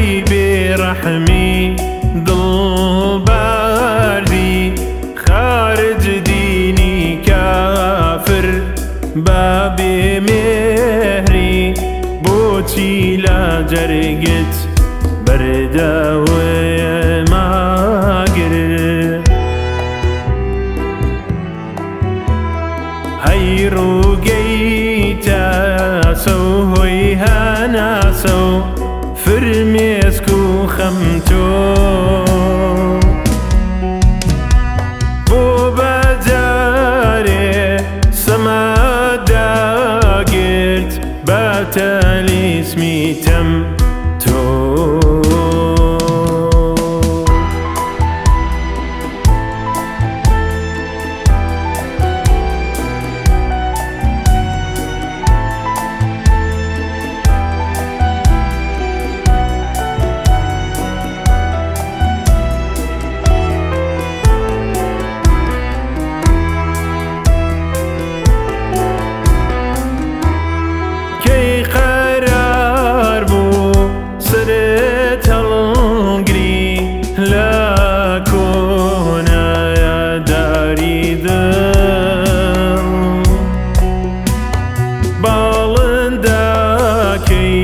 هەی بێڕەحمی دڵباردی خارج دینی کافر بابێ مێهری بۆچی لە جەرگت بەرداوێ ماگر هەی ڕووگەی تاسە و هۆی هەناسە و فرمێسک و خەم تۆ بۆ بەجارێ سەما داگرت بە تەلیسمی تەم تۆ. کەی قەرار بوو سەرت هەڵگری لە کۆنایە داری دڵ باڵنداکەی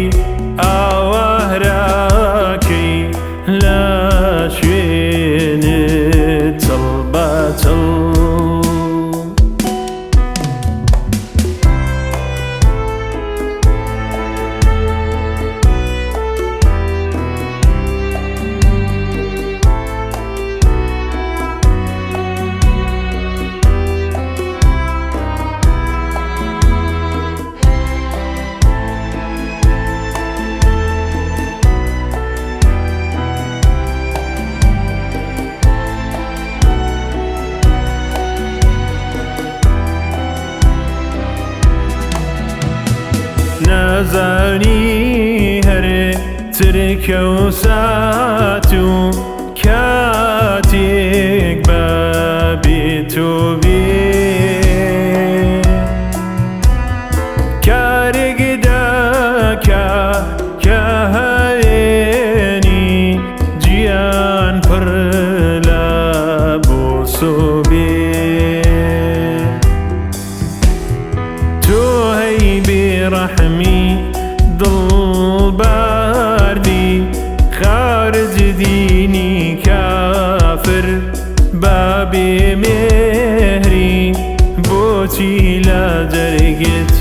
ئاوەهراکەی لە شوێنت چڵ بە چڵ. نازانی هەر ترکە و سات و کاتێک بەبێ تۆ بێ کارێک دەکا کە هەوێنی گیان پڕ لە بۆسۆ بێ. تۆ هەی بێڕەحمی دڵباردی خارج دینی کافر بابێ مێهری بۆچی لە جەرگت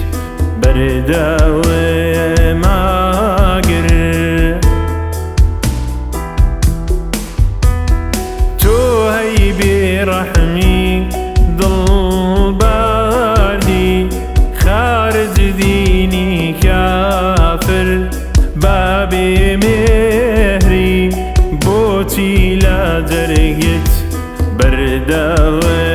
بەرداوێ ماگر. تۆ هەی بێڕەحمی دڵباردی خارج دینی کافر بابێ مێهری بۆچی لە جەرگت بەرداوێ